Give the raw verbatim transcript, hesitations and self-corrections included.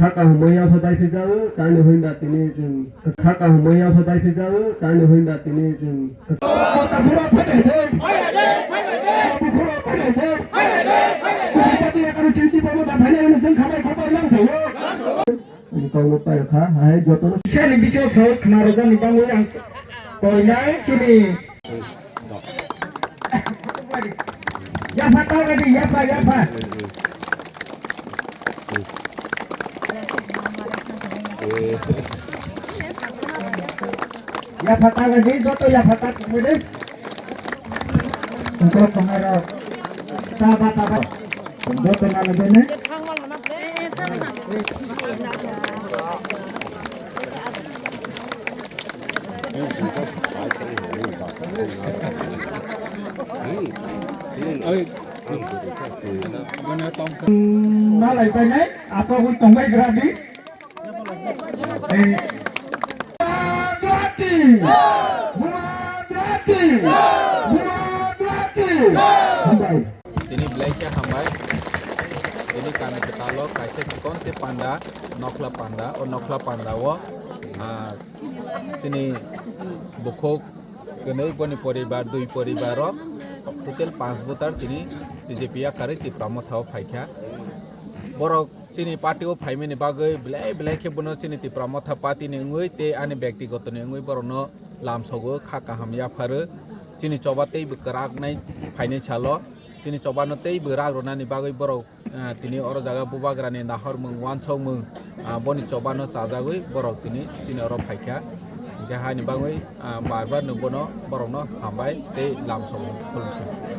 Khaka humaya phabai phijao, tani hoinda tini chwng. Khaka humaya phabai phijao, tani hoinda tini chwng. Kongno paikha, hai jotono. Sani biso so khna rwjani bangwi ang koinai chini. Yapha ta gadi, yapha, yapha. Yapha ta gadi, joto yapha ta gadi. Joto khna rok. Ta ba, ta ba. Joto na lagene. Nalai painai, apa hui tongbai gradi. Eh. Guwahati! Guwahati! Guwahati! Hambai. Tini belai khe hambai. Tini kami kwtalo kaisa chikon tei panda, nokhla panda, o nokhla panda o, ah, chini bukhuk kwnwi boni poribar, dui poribar o total panch voter tini B J P yakarwi Tipra Motha o phaikha. Borok chini party o phaimani bagwi belai belai khe bono chini Tipra Motha party ni wngwi tei ani byaktigoto ni wngwi borokno lamsogo, kha kaham yapharo. Chini choba teibo kwrak nai phainai salo. Chini chobano teibo rak rwnani bagwi borok, ah, tini oro jaga bubagrani nahormung, uansukmung, ah, boni chobano chajagwi borok tini chini oro phaikha. Hingkhe haini bagwi, ah, bar bar no bono borokno hambai tei lamsogo khulumkha.